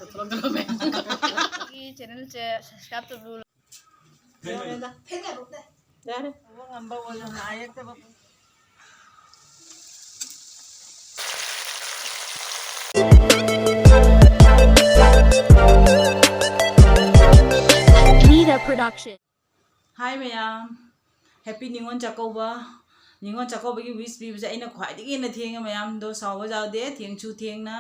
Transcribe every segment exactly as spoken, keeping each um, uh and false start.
ꯑꯩꯒꯤ ꯆꯦꯅꯦꯜꯁꯦ ꯁꯕꯁꯀ꯭ꯔꯥꯏꯕ ꯇꯧꯕꯤꯌꯨ꯫ ꯌꯥꯔꯦ꯫ Nita Production. Hi ꯃꯌꯥꯝ, Happy ꯅꯤꯉꯣꯜ ꯆꯥꯛꯀꯧꯕ꯫ ꯅꯤꯉꯣꯜ ꯆꯥꯛꯀꯧꯕꯒꯤ wish ꯄꯤꯕꯁꯦ ꯑꯩꯅ ꯈ꯭ꯋꯥꯏꯗꯒꯤ ꯍꯦꯟꯅ ꯊꯦꯡꯉꯦ ꯃꯌꯥꯝꯗꯣ, ꯁꯥꯎꯕ ꯌꯥꯗꯦ, ꯊꯦꯡꯁꯨ ꯊꯦꯡꯅ꯫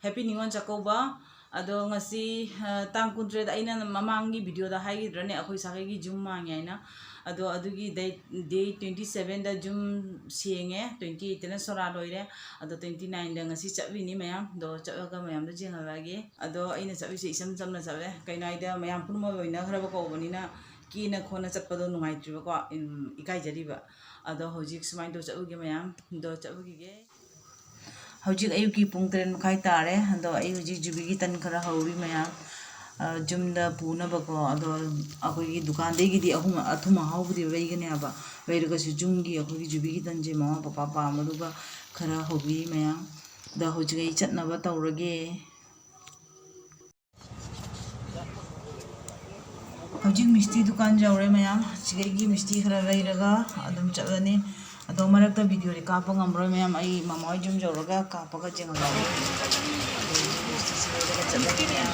Happy ꯅꯤꯉꯣꯜ ꯆꯥꯛꯀꯧꯕ꯫ ꯑꯗꯣ ꯉꯁꯤ, ꯑ, ꯇꯥꯡ ꯀꯨꯟꯇꯔꯦꯠ, ꯑꯩꯅ ꯃꯃꯥꯡꯒꯤ video ꯗ ꯍꯥꯏꯈꯤꯗ꯭ꯔꯅꯦ, ꯑꯩꯈꯣꯏ ꯁꯥꯒꯩꯒꯤ ꯖꯨꯝ ꯃꯥꯡꯉꯦ ꯍꯥꯏꯅ꯫ ꯑꯗꯣ ꯑꯗꯨꯒꯤ date, date twenty seven ꯗ ꯖꯨꯝ ꯁꯦꯡꯉꯦ, twenty eight ꯇꯅ ꯁꯣꯔꯥ ꯂꯣꯏꯔꯦ꯫ ꯑꯗꯣ twenty nine ꯗ ꯉꯁꯤ ꯆꯠꯂꯤꯅꯤ ꯃꯌꯥꯝ꯫ ꯑꯗꯣ ꯆꯠꯂꯒ ꯃꯌꯥꯝꯗꯣ ꯌꯦꯡꯍꯜꯂꯛꯑꯒꯦ꯫ ꯑꯗꯣ ꯑꯩꯅ ꯆꯠꯂꯤꯁꯦ ꯏꯆꯝ ꯆꯝꯅ ꯆꯠꯂꯦ꯫ ꯀꯩꯅꯣ ꯍꯥꯏꯗ, ꯃꯌꯥꯝ ꯄꯨꯝꯅꯃꯛ ꯂꯣꯏꯅꯈ꯭ꯔꯕ ꯀꯧꯕꯅꯤꯅ ꯀꯦꯅ ꯈꯣꯠꯅ ꯆꯠꯄꯗꯣ ꯅꯨꯡꯉꯥꯏꯇ꯭ꯔꯤꯕꯀꯣ, ꯎꯝ, ꯏꯀꯥꯏꯖꯔꯤꯕ꯫ ꯑꯗꯣ ꯍꯧꯖꯤꯛ ꯁꯨꯃꯥꯏꯅ ꯇꯧ ꯆꯠꯂꯨꯒꯦ ꯃꯌꯥꯝ꯫ ꯑꯗꯣ ꯆꯠꯂꯨꯈꯤꯒꯦ꯫ ꯍꯧꯖꯤꯛ ꯑꯌꯨꯛꯀꯤ ꯄꯨꯡ ꯇꯔꯦꯠ ꯃꯈꯥꯏ ꯇꯥꯔꯦ꯫ ꯑꯗꯣ ꯑꯩ ꯍꯧꯖꯤꯛ ꯖꯨꯕꯤꯒꯤ ꯇꯟ ꯈꯔ ꯍꯧꯔꯤ ꯃꯌꯥꯝ, ꯑ, ꯖꯨꯝꯗ ꯄꯨꯅꯕꯀꯣ꯫ ꯑꯗꯣ ꯑꯩꯈꯣꯏꯒꯤ ꯗꯨꯀꯥꯟꯗꯒꯤꯗꯤ ꯑꯍꯨꯝ, ꯑꯊꯨꯝ ꯑꯍꯥꯎꯕꯗꯤ ꯂꯩꯒꯅꯦꯕ꯫ ꯂꯩꯔꯒꯁꯨ ꯖꯨꯝꯒꯤ ꯑꯩꯈꯣꯏꯒꯤ ꯖꯨꯕꯤꯒꯤ ꯇꯟꯁꯦ ꯃꯃꯥ ꯄꯄꯥ ꯄꯥꯝꯕꯗꯨꯒ ꯈꯔ ꯍꯧꯕꯤꯔꯤ ꯃꯌꯥꯝ꯫ ꯑꯗꯣ ꯍꯧꯖꯤꯛ ꯑꯩ ꯆꯠꯅꯕ ꯇꯧꯔꯒꯦ꯫ ꯍꯧꯖꯤꯛ ꯃꯤꯁꯇꯤ ꯗꯨꯀꯥꯟ ꯌꯧꯔꯦ ꯃꯌꯥꯝ꯫ ꯁꯤꯗꯒꯤ ꯃꯤꯁꯇꯤ ꯈꯔ ꯂꯩꯔꯒ ꯑꯗꯨꯝ ꯆꯠꯂꯅꯤ꯫ ꯑꯗꯣ ꯃꯔꯛꯇ video ꯗꯤ ꯀꯥꯞꯄ ꯉꯝꯃꯔꯣꯏ ꯃꯌꯥꯝ, ꯑꯩ ꯃꯃꯥ ꯍꯣꯏ ꯖꯨꯝ ꯌꯧꯔꯒ ꯀꯥꯞꯄꯒ ꯌꯦꯡꯍꯜꯂꯛꯑꯒꯦ꯫ ꯑꯗꯣ ꯍꯧꯖꯤꯛ ꯃꯤꯁꯇꯤꯁꯤ ꯂꯩꯔꯒ ꯆꯠꯂꯅꯤ ꯃꯌꯥꯝ꯫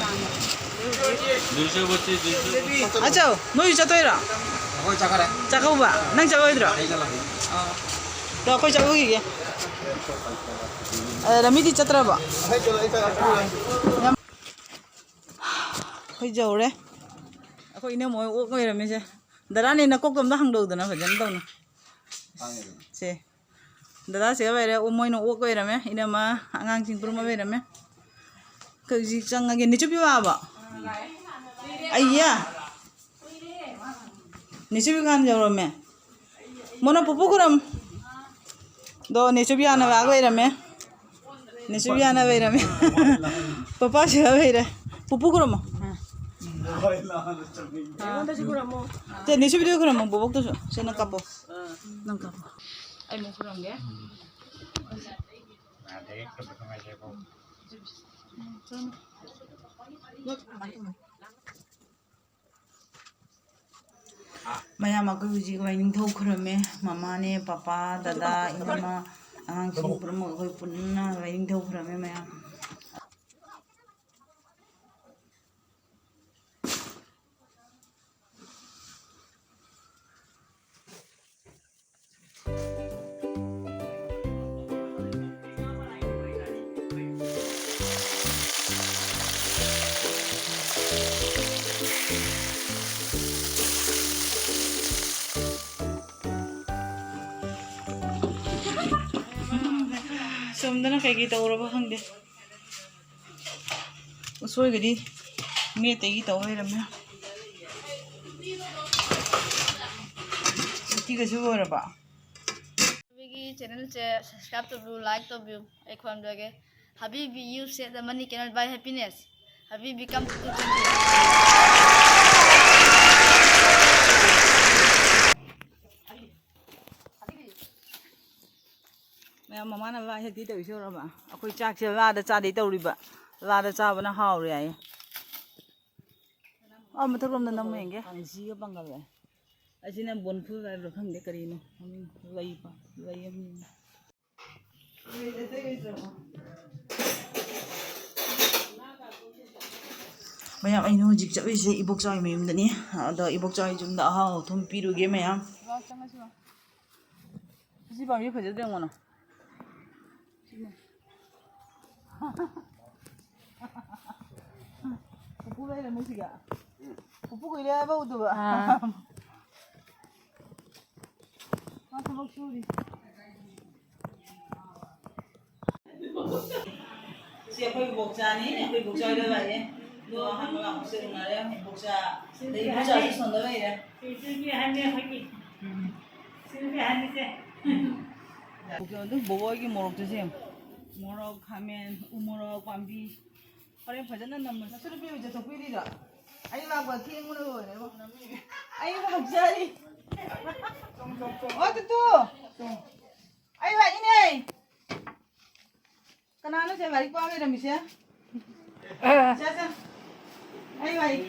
ꯑꯆꯧ, ꯅꯣꯏꯁꯨ ꯆꯠꯇꯣꯏꯔꯣ? ꯑꯩꯈꯣꯏ ꯆꯠꯈꯔꯦ꯫ ꯆꯥꯛꯀꯧꯕ? ꯅꯪ ꯆꯠꯂꯣꯏꯗ꯭ꯔꯣ? ꯑꯩ ꯆꯠꯂꯣꯏ꯫ ꯑꯣ꯫ ꯑꯗꯣ ꯑꯩꯈꯣꯏ ꯆꯠꯂꯨꯈꯤꯒꯦ꯫ ꯑ, ꯔꯃꯤꯗꯤ ꯆꯠꯇ꯭ꯔꯕꯣ? ꯑꯩ ꯆꯠꯂꯣꯏ, ꯑꯩ ꯆꯠꯂꯣꯏ꯫ ꯌꯥꯝ ꯑꯩꯈꯣꯏ ꯌꯧꯔꯦ꯫ ꯑꯩꯈꯣꯏ ꯏꯅꯝꯃ ꯍꯣꯏ ꯑꯣꯛ ꯂꯣꯏꯔꯝꯃꯤꯁꯦ꯫ ꯗꯗꯥꯅꯦ, ꯅꯀꯣꯛꯇꯣ ꯑꯝꯇ ꯍꯥꯡꯗꯣꯛꯎꯗꯅ ꯐꯖꯅ ꯇꯧꯅ꯫ ꯁꯦ꯫ ꯗꯗꯥꯁꯦ ꯂꯩꯔꯦ꯫ ꯑꯣ, ꯃꯣꯏꯅ ꯑꯣꯛ ꯂꯣꯏꯔꯝꯃꯦ꯫ ꯏꯅꯝꯃ ꯑꯉꯥꯡꯁꯤꯡ ꯄꯨꯔꯨꯝꯕ ꯂꯩꯔꯝꯃꯦ꯫ ꯑꯩꯈꯣꯏ ꯍꯧꯖꯤꯛ ꯆꯪꯉꯒꯦ꯫ ꯅꯦꯆꯨꯕꯤ ꯂꯥꯛꯑꯕꯣ? ꯑꯩꯌꯥ꯫ ꯅꯦꯆꯨꯕꯤ ꯀꯥꯟ ꯌꯧꯔꯝꯃꯦ꯫ ꯃꯣꯅ ꯄꯨꯄꯨ ꯈꯨꯔꯝ꯫ ꯗꯣ ꯅꯦꯆꯨꯕꯤ ꯍꯥꯟꯅ ꯂꯥꯛ ꯂꯩꯔꯝꯃꯦ꯫ ꯅꯦꯆꯨꯕꯤ ꯍꯥꯟꯅ ꯂꯩꯔꯝꯃꯦ꯫ ꯄꯄꯥ ꯁꯤꯗ ꯂꯩꯔꯦ꯫ ꯄꯨꯄꯨ ꯈꯨꯔꯝꯃꯣ꯫ ꯑꯩꯉꯣꯟꯗꯁꯨ ꯈꯨꯔꯝꯃꯣ꯫ ꯁꯦ, ꯅꯦꯆꯨꯕꯤꯗ ꯈꯨꯔꯝꯃꯣ, ꯕꯣꯕꯣꯛꯇꯁꯨ꯫ ꯁꯦ, ꯅꯪ ꯀꯥꯞꯄꯣ꯫ ꯅꯪ ꯀꯥꯞꯄꯣ꯫ ꯑꯩ ꯑꯃꯨꯛ ꯈꯨꯔꯝꯒꯦ꯫ ꯎꯝ, ꯆꯠꯂꯣ꯫ ꯃꯌꯥꯝ, ꯑꯩꯈꯣꯏ ꯍꯧꯖꯤꯛ ꯂꯥꯏꯅꯤꯡꯊꯧ ꯈꯨꯔꯝꯃꯦ꯫ ꯃꯃꯥꯅꯦ, ꯄꯄꯥ, ꯗꯗꯥ, ꯏꯅꯝꯃ, ꯑꯉꯥꯡꯁꯤꯡ ꯄꯨꯝꯅꯃꯛ ꯑꯩꯈꯣꯏ ꯄꯨꯟꯅ ꯂꯥꯏꯅꯤꯡꯊꯧ ꯈꯨꯔꯝꯃꯦ ꯃꯌꯥꯝ꯫ ꯁꯣꯝꯗꯅ ꯀꯩꯀꯩ ꯇꯧꯔꯕ ꯈꯪꯗꯦ꯫ ꯎꯁꯣꯏꯒꯗꯤ ꯃꯦꯠꯇꯒꯤ ꯇꯧ ꯂꯩꯔꯝꯃꯦ꯫ ꯎꯇꯤꯒꯁꯨ ꯂꯣꯏꯔꯕ? ꯑꯩꯒꯤ ꯆꯦꯅꯦꯜꯁꯦ ꯁꯕꯁꯀ꯭ꯔꯥꯏꯕ ꯇꯧꯕꯤꯌꯨ, ꯂꯥꯏꯛ ꯇꯧꯕꯤꯌꯨ꯫ ꯑꯩ ꯈꯨꯔꯨꯝꯖꯒꯦ꯫ Habibi, you set the money cannot buy happiness. Habibi, come to twenty. ꯃꯌꯥꯝ, ꯃꯃꯥꯅ ꯂꯥ ꯍꯦꯛꯇꯤ ꯇꯧꯔꯤꯁꯦ ꯎꯔꯕ? ꯑꯩꯈꯣꯏ ꯆꯥꯛꯁꯦ ꯂꯥꯗ ꯆꯥꯗꯩ ꯇꯧꯔꯤꯕ꯫ ꯂꯥꯗ ꯆꯥꯕꯅ ꯍꯥꯎꯔꯦ ꯍꯥꯏꯌꯦ꯫ ꯑꯥ, ꯃꯊꯛꯂꯣꯝꯗ ꯅꯝꯃꯨ ꯌꯦꯡꯒꯦ꯫ ꯄꯥꯡꯁꯤꯒ ꯄꯥꯡꯒꯜꯂꯦ꯫ ꯑꯁꯤꯅ ꯕꯣꯟꯐꯨꯜ ꯍꯥꯏꯕ꯭ꯔꯥ ꯈꯪꯗꯦ, ꯀꯔꯤꯅꯣ ꯃꯃꯤꯡ? ꯂꯩ ꯄ-, ꯂꯩ ꯑꯃ꯫ ꯃꯌꯥꯝ, ꯑꯩꯅ ꯍꯧꯖꯤꯛ ꯆꯠꯂꯤꯁꯦ ꯏꯕꯣꯛꯆꯥꯎꯒꯤ ꯃꯌꯨꯝꯗꯅꯤ꯫ ꯑꯗꯣ ꯏꯕꯣꯛꯆꯥꯎꯒꯤ ꯌꯨꯝꯗ ꯑꯍꯥꯎ ꯑꯊꯨꯝ ꯄꯤꯔꯨꯒꯦ ꯃꯌꯥꯝ꯫ ꯁꯤ ꯄꯥꯝꯕꯤ ꯐꯖꯗ꯭ꯔꯥ ꯌꯦꯡꯉꯣꯅ꯫ ꯁꯤꯅꯦ꯫ ꯄꯨꯄꯨ ꯂꯩꯔꯝꯃꯦ ꯁꯤꯒ꯫ ꯄꯨꯄꯨ ꯀꯨꯏꯔꯦ ꯍꯥꯏꯕ ꯎꯗꯕ꯫ ꯑꯥ꯫ ꯃꯥ ꯊꯕꯛ ꯁꯨꯔꯤ꯫ ꯁꯤ ꯑꯩꯈꯣꯏ ꯏꯕꯣꯛꯆꯥꯅꯤ, ꯑꯩꯈꯣꯏ ꯏꯕꯣꯛꯆꯥ ꯍꯣꯏꯗ ꯂꯥꯛꯑꯦ꯫ ꯑꯗꯣ ꯑꯍꯥꯟꯕ ꯂꯥꯛꯄꯁꯦ ꯎꯅꯔꯦ, ꯏꯕꯣꯛꯆꯥ꯫ ꯑꯗꯩ ꯏꯕꯣꯛꯆꯥꯁꯨ ꯁꯣꯝꯗ ꯂꯩꯔꯦ꯫ ꯁꯤꯗꯤ ꯑꯍꯟꯅꯤ ꯑꯩꯈꯣꯏꯒꯤ꯫ ꯎꯝ꯫ ꯁꯤꯗꯤ ꯑꯍꯟꯅꯤꯁꯦ꯫ ꯏꯕꯣꯛꯆꯥ, ꯑꯗꯨ ꯕꯣꯕꯣ ꯍꯣꯏꯒꯤ ꯃꯣꯔꯣꯛꯇꯨ ꯁꯦ ꯌꯦꯡꯉꯨ꯫ ꯃꯣꯔꯣꯛ, ꯈꯥꯃꯦꯟ, ꯎ ꯃꯣꯔꯣꯛ ꯄꯥꯝꯕꯤ꯫ ꯍꯣꯔꯦꯟ ꯐꯖꯅ ꯅꯝꯃꯁꯤ꯫ ꯅꯆꯟꯅꯨꯄꯤ ꯍꯣꯏ ꯆꯠꯊꯣꯛꯄꯤꯔꯤꯔꯣ? ꯑꯩ ꯂꯥꯛꯄ ꯊꯦꯡꯕꯅ ꯂꯣꯏꯔꯦꯕꯣ꯫ ꯑꯩ ꯂꯥꯛꯆꯔꯤ꯫ ꯑꯣ, ꯇꯨꯇꯨ꯫ ꯑꯩ ꯂꯥꯛꯏꯅꯦ꯫ ꯀꯅꯥꯅꯣ ꯁꯦ ꯂꯥꯏꯔꯤꯛ ꯄꯥ ꯂꯩꯔꯝꯃꯤꯁꯦ? ꯁꯦ, ꯁꯦ꯫ ꯍꯥꯏꯌꯨ, ꯍꯥꯏꯌꯨ꯫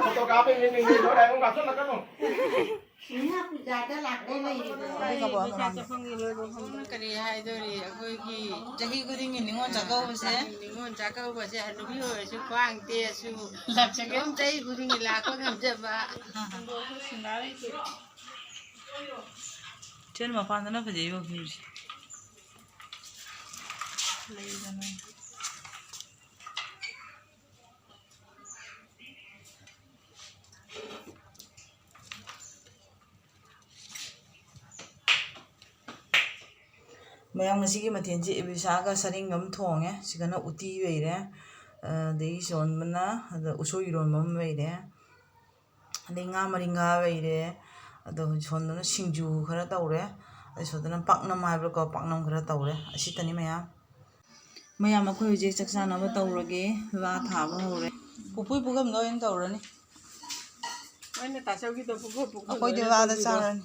ꯐꯣꯇꯣ ꯀꯥꯞꯄꯩꯅꯦ, ꯅꯪ ꯂꯣꯏꯔꯦ, ꯑꯃꯨꯛ ꯀꯥꯞꯁꯜꯂꯛꯀꯅꯨ꯫ ꯏꯃꯥ ꯄꯨꯖꯥꯗ ꯂꯥꯛꯄ ꯂꯩꯔꯤꯕꯣ? ꯀꯔꯤ ꯍꯥꯏꯗꯣꯔꯤ, ꯑꯩꯈꯣꯏꯒꯤ ꯆꯍꯤ ꯈꯨꯗꯤꯡꯒꯤ ꯅꯤꯉꯣꯜ ꯆꯥꯛꯀꯧꯕꯁꯦ꯫ ꯅꯤꯉꯣꯜ ꯆꯥꯛꯀꯧꯕꯁꯦ ꯍꯅꯨꯕꯤ ꯑꯣꯏꯔꯁꯨ ꯈ꯭ꯋꯥꯡ ꯇꯦꯛꯑꯁꯨ ꯑꯗꯨꯝ ꯆꯍꯤ ꯈꯨꯗꯤꯡꯒꯤ ꯂꯥꯛꯄ ꯉꯝꯖꯕ꯫ ꯁꯦꯟ ꯃꯄꯥꯟꯗꯅ ꯐꯖꯩꯕ ꯚ꯭ꯌꯨꯁꯦ꯫ ꯂꯩꯗꯅ꯫ ꯃꯌꯥꯝ, ꯉꯁꯤꯒꯤ ꯃꯊꯦꯜꯁꯦ ꯏꯕꯤꯁꯥꯒ ꯁꯔꯦꯡꯒ ꯑꯃ ꯊꯣꯡꯉꯦ, ꯁꯤꯒꯅ ꯎꯇꯤ ꯂꯩꯔꯦ, ꯑꯗꯒꯤ ꯁꯣꯝꯗꯅ ꯑꯗ ꯎꯁꯣꯏ ꯏꯔꯣꯟꯕ ꯑꯃ ꯂꯩꯔꯦ, ꯑꯗꯩ ꯉꯥ ꯃꯔꯤꯡꯒꯥ ꯂꯩꯔꯦ, ꯑꯗꯣ ꯁꯣꯝꯗꯅ ꯁꯤꯡꯖꯨ ꯈꯔ ꯇꯧꯔꯦ, ꯑꯗꯩ ꯁꯣꯝꯗꯅ ꯄꯥꯛꯅꯝ ꯍꯥꯏꯕ꯭ꯔꯥꯀꯣ, ꯄꯥꯛꯅꯝ ꯈꯔ ꯇꯧꯔꯦ꯫ ꯑꯁꯤꯇꯅꯤ ꯃꯌꯥꯝ꯫ ꯃꯌꯥꯝ, ꯑꯩꯈꯣꯏ ꯍꯧꯖꯤꯛ ꯆꯥꯛ ꯆꯥꯅꯕ ꯇꯧꯔꯒꯦ꯫ ꯂꯥ ꯊꯥꯕ ꯍꯧꯔꯦ꯫ ꯄꯨꯄꯨꯒꯤ ꯄꯨꯈꯝꯗ ꯑꯣꯏꯅ ꯇꯧꯔꯅꯤ꯫ ꯃꯣꯏꯅ ꯇꯥꯆꯧꯒꯤꯗꯣ ꯄꯨꯈꯝ, ꯄꯨꯈꯝꯗ ꯑꯩꯈꯣꯏꯗꯤ ꯑꯣꯏꯅ ꯂꯥꯗ ꯄꯨꯈꯝꯗꯣ ꯆꯥꯔꯅꯤ꯫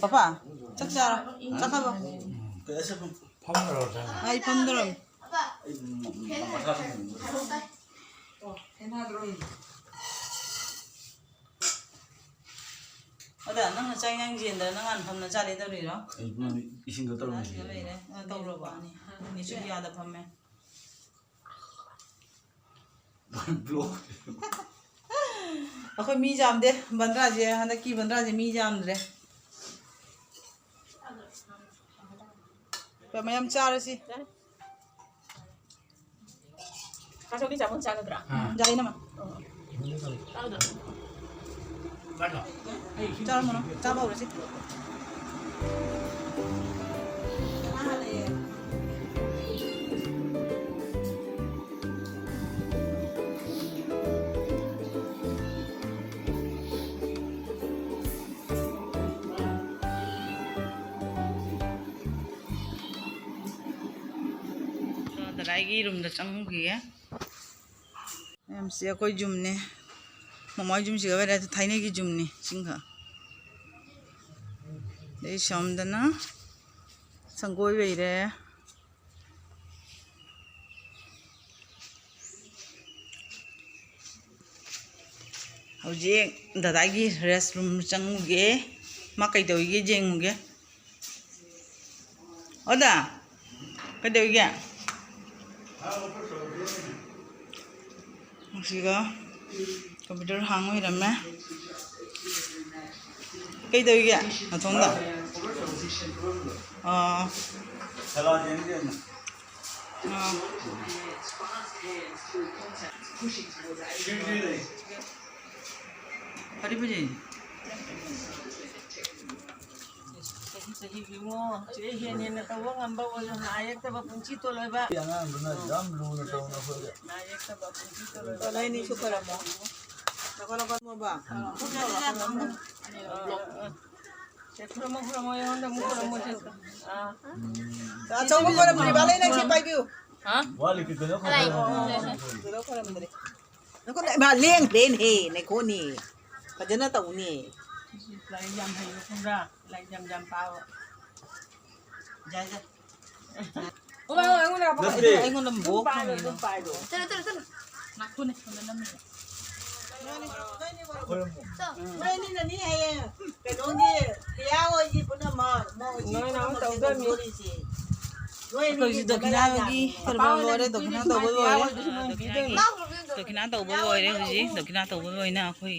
ꯄꯄꯥ, ꯆꯥꯛ ꯆꯥꯔꯣ꯫ ꯆꯥꯛ ꯆꯥꯕ꯫ ꯐꯝꯃꯔꯣꯏꯗ꯫ ꯑꯩ ꯐꯝꯗ꯭ꯔꯕꯅꯤ꯫ ꯑꯗ ꯅꯪꯅ ꯆꯥꯛ ꯏꯟꯖꯥꯡ ꯌꯦꯟꯗꯅ ꯅꯪ ꯍꯥꯟꯅ ꯐꯝꯅ ꯆꯥꯔꯦ ꯇꯧꯔꯤꯔꯣ? ꯑꯩ ꯄꯨꯡ ꯏꯁꯤꯡꯗꯣ ꯇꯧꯔꯝꯃꯤꯁꯤ꯫ ꯂꯩꯔꯦ꯫ ꯑ, ꯇꯧꯔꯕ? ꯑꯅꯤ꯫ ꯅꯤꯁꯨ ꯌꯥꯗ ꯐꯝꯃꯦ꯫ ꯕ꯭ꯂꯣꯛ꯫ ꯑꯩꯈꯣꯏ ꯃꯤ ꯌꯥꯝꯗꯦ꯫ ꯕꯟꯗ꯭ꯔꯥꯁꯦ, ꯍꯟꯗꯛꯀꯤ ꯕꯟꯗ꯭ꯔꯥꯁꯦ ꯃꯤ ꯌꯥꯝꯗ꯭ꯔꯦ꯫ ꯃꯌꯥꯝ ꯆꯥꯔꯁꯤ꯫ ꯀꯥꯁꯧꯗꯤ ꯆꯥꯃꯣꯟ ꯆꯥꯒꯗ꯭ꯔꯥ? ꯑꯥ꯫ ꯌꯥꯏ, ꯏꯅꯝꯃ꯫ ꯑꯣ꯫ ꯆꯥꯔꯝꯃꯣ, ꯆꯥꯕ ꯍꯧꯔꯁꯤ꯫ ꯗꯗꯥꯏꯒꯤ ꯔꯨꯝꯗ ꯆꯪꯉꯨꯈꯤꯒꯦ꯫ ꯃꯌꯥꯝꯁꯦ ꯑꯩꯈꯣꯏ ꯌꯨꯝꯅꯦ꯫ ꯃꯃꯥ ꯍꯣꯏ ꯌꯨꯝꯁꯤꯒ ꯑꯣꯏꯔꯦ, ꯊꯥꯏꯅꯒꯤ ꯌꯨꯝꯅꯤ ꯁꯤꯡꯒ꯫ ꯑꯗꯩ ꯁꯣꯝꯗꯅ ꯁꯪꯒꯣꯏ ꯂꯩꯔꯦ꯫ ꯍꯧꯖꯤꯛ ꯗꯗꯥꯒꯤ ꯔꯦꯁ ꯔꯨꯝ ꯆꯪꯉꯨꯒꯦ꯫ ꯃꯥ ꯀꯩꯗꯧꯔꯤꯒꯦ ꯌꯦꯡꯉꯨꯒꯦ꯫ ꯑꯣꯗꯥ, ꯀꯩꯗꯧꯔꯤꯒꯦ? ꯁꯤꯒ ꯀꯝꯄ꯭ꯌꯨꯇꯔ ꯍꯥꯡ ꯑꯣꯏꯔꯝꯃꯦ꯫ ꯀꯩꯗꯧꯔꯤꯒꯦ ꯅꯇꯣꯝꯗ? ꯑꯥ꯫ ꯑꯥ꯫ ꯀꯔꯤꯕꯨꯗꯤ? ꯆꯍꯤ ꯆꯍꯤꯒꯤ ꯏꯕꯨꯡꯉꯣ, ꯆꯦ ꯍꯦꯟ ꯍꯦꯟꯅ ꯇꯧꯕ ꯉꯝꯕ ꯑꯣꯏꯌꯨ, ꯅꯥ ꯌꯦꯛꯇꯕ ꯄꯨꯟꯁꯤ ꯇꯣꯜꯂꯣꯏꯕ꯫ ꯑꯉꯥꯡꯗꯨꯅ ꯌꯥꯝ ꯂꯨꯅ ꯇꯧꯅ ꯑꯩꯈꯣꯏꯗ꯫ ꯅꯥ ꯌꯦꯛꯇꯕ ꯄꯨꯟꯁꯤ ꯇꯣꯜꯂꯣꯏꯕ꯫ ꯅꯣꯏꯅꯤꯁꯨ ꯈꯣꯏꯔꯝꯃꯣ꯫ ꯅꯈꯣꯏ ꯅꯈꯣꯏ ꯃꯣꯕ? ꯁꯦ, ꯈꯨꯔꯨꯝꯃꯣ, ꯈꯨꯔꯨꯝꯃꯣ, ꯑꯩꯉꯣꯟꯗ ꯑꯃꯨꯛ ꯈꯨꯔꯨꯝꯃꯣ, ꯁꯦ꯫ ꯑꯥ꯫ ꯑꯆꯧꯕ ꯈꯣꯏꯔꯝꯗ꯭ꯔꯤꯕ, ꯂꯩ ꯅꯪ ꯁꯤ ꯄꯥꯏꯕꯤꯌꯨ꯫ ꯍꯥ? ꯋꯥꯠꯂꯤ, ꯀꯩꯅꯣ ꯈꯣꯏꯔꯝꯃꯣ꯫ ꯀꯩꯅꯣ ꯈꯣꯏꯔꯝꯗ꯭ꯔꯤ꯫ ꯅꯈꯣꯏ ꯏꯃꯥ ꯂꯦꯡꯈ꯭ꯔꯦꯅꯦꯍꯦ, ꯅꯈꯣꯏꯅꯤ꯫ ꯐꯖꯅ ꯇꯧꯅꯤ꯫ ꯂꯥꯏꯔꯤꯛ ꯌꯥꯝ ꯍꯩꯕ ꯈꯪꯕ꯭ꯔꯥ? ꯂꯥꯏꯔꯤꯛ ꯌꯥꯝ ꯌꯥꯝ ꯄꯥꯕ꯫ ꯌꯥꯏ, ꯌꯥꯏ꯫ ꯅꯠꯇꯦ꯫ ꯑꯩꯉꯣꯟꯗ ꯕꯣꯛ ꯐꯪꯉꯦ꯫ ꯆꯠꯂꯣ, ꯆꯠꯂꯣ, ꯆꯠꯂꯣ꯫ ꯅꯥꯈꯣꯅꯦ, ꯁꯣꯝꯗ ꯅꯝꯃꯤꯅꯦ꯫ ꯅꯣꯏꯅꯤꯅꯅꯤ ꯍꯌꯦꯡ ꯀꯩꯅꯣꯒꯤ ꯄꯤꯌꯥ ꯍꯣꯏꯒꯤ ꯄꯨꯝꯅꯃꯛ, ꯃꯧ ꯑꯣꯏꯕꯤ ꯅꯣꯏꯅ ꯑꯃꯨꯛ ꯄꯨꯝꯅꯃꯛ ꯇꯧꯗꯣꯏꯅꯤ꯫ ꯁꯦꯝꯗꯣꯛꯇꯣꯔꯤꯁꯦ꯫ ꯅꯣꯏ ꯑꯩꯈꯣꯏ ꯍꯧꯖꯤꯛ ꯃꯤꯒꯤ ꯗꯈꯤꯅꯥꯒꯤ ꯃꯔꯥ ꯀꯩꯅꯣ ꯌꯥꯝꯃꯤ꯫ ꯂꯣꯏꯔꯦ, ꯗꯈꯤꯅꯥ ꯇꯧꯕ ꯂꯣꯏꯔꯦ꯫ ꯄꯤꯗꯣꯏꯅꯤ꯫ ꯗꯈꯤꯅꯥ ꯇꯧꯕ ꯂꯣꯏꯔꯦ ꯍꯧꯖꯤꯛ꯫ ꯗꯈꯤꯅꯥ ꯇꯧꯕ ꯂꯣꯏꯅ ꯑꯩꯈꯣꯏ,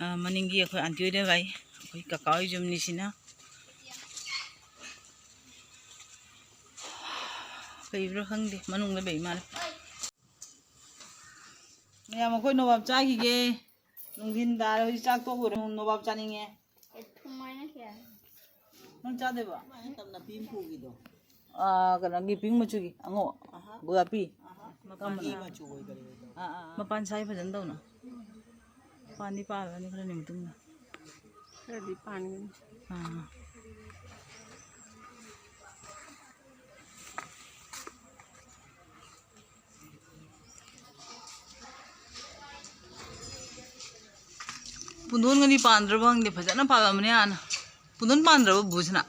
ꯑ, ꯃꯅꯤꯡꯒꯤ ꯑꯩꯈꯣꯏ ꯑꯟꯇꯤ ꯍꯣꯏꯗ ꯂꯩ꯫ ꯑꯩꯈꯣꯏ ꯀꯀꯥ ꯍꯣꯏ ꯌꯨꯝꯅꯤꯁꯤꯅ꯫ ꯀꯩꯕ꯭ꯔꯥ ꯈꯪꯗꯦ, ꯃꯅꯨꯡꯗ ꯂꯩ ꯃꯥꯜꯂꯦ꯫ ꯃꯌꯥꯝ, ꯑꯩꯈꯣꯏ ꯅꯣꯕꯥꯞ ꯆꯥꯈꯤꯒꯦ꯫ ꯅꯨꯡꯊꯤꯟ ꯇꯥꯔꯦ, ꯍꯧꯖꯤꯛ ꯆꯥꯛ ꯇꯣꯛꯂꯣꯏꯔꯦ, ꯅꯣꯕꯥꯞ ꯆꯥꯅꯤꯡꯉꯦ꯫ ꯊꯨꯝ ꯍꯥꯏꯅ ꯀꯌꯥ? ꯅꯪ ꯆꯥꯗꯣꯏꯕ? ꯅꯥꯄꯤ ꯑꯃ ꯄꯨꯈꯤꯗꯣ꯫ ꯑꯥ, ꯀꯩꯅꯣꯒꯤ ꯄꯤꯡ ꯃꯆꯨꯒꯤ ꯑꯉꯧ-, ꯑꯍꯥ꯫ ꯒꯨꯂꯥꯄꯤ꯫ ꯑꯍꯥ꯫ ꯃꯄꯥꯟ ꯃꯆꯨ ꯑꯣꯏꯈꯔꯦ ꯑꯗꯣ꯫ ꯑꯥ, ꯑꯥ, ꯑꯥ꯫ ꯃꯄꯥꯟ ꯁꯥꯏ ꯐꯖꯅ ꯇꯧꯅ꯫ ꯄꯥꯟꯗꯤ ꯄꯥꯜꯂꯅꯤ ꯈꯔꯅꯤ ꯃꯇꯨꯡꯗ꯫ ꯈꯔꯗꯤ ꯄꯥꯟꯒꯅꯤ꯫ ꯑꯥ꯫ ꯄꯨꯡꯗꯣꯟꯒꯗꯤ ꯄꯥꯟꯗ꯭ꯔꯕ ꯈꯪꯗꯦ, ꯐꯖꯅ ꯄꯥꯜꯂꯝꯕꯅꯦ ꯍꯥꯟꯅ꯫ ꯄꯨꯡꯗꯣꯟ ꯄꯥꯟꯗ꯭ꯔꯕ ꯕꯨꯁꯤꯅ?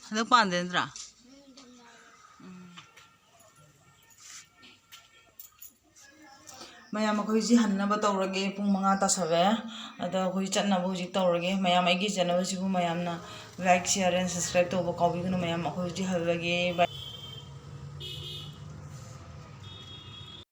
ꯍꯟꯗꯛ ꯄꯥꯟꯗꯦ ꯅꯠꯇ꯭ꯔꯥ? ꯎꯝ꯫ ꯃꯌꯥꯝ, ꯑꯩꯈꯣꯏ ꯍꯧꯖꯤꯛ ꯍꯟꯅꯕ ꯇꯧꯔꯒꯦ꯫ ꯄꯨꯡ ꯃꯉꯥ ꯇꯥꯁꯜꯂꯦ꯫ ꯑꯗ ꯑꯩꯈꯣꯏ ꯆꯠꯅꯕ ꯍꯧꯖꯤꯛ ꯇꯧꯔꯒꯦ꯫ ꯃꯌꯥꯝ, ꯑꯩꯒꯤ channel ꯁꯤꯕꯨ ꯃꯌꯥꯝꯅ like, share and subscribe ꯇꯧꯕ ꯀꯥꯎꯕꯤꯒꯅꯨ꯫ ꯃꯌꯥꯝ, ꯑꯩꯈꯣꯏ ꯍꯧꯖꯤꯛ ꯍꯜꯂꯒꯦ꯫ Bye꯫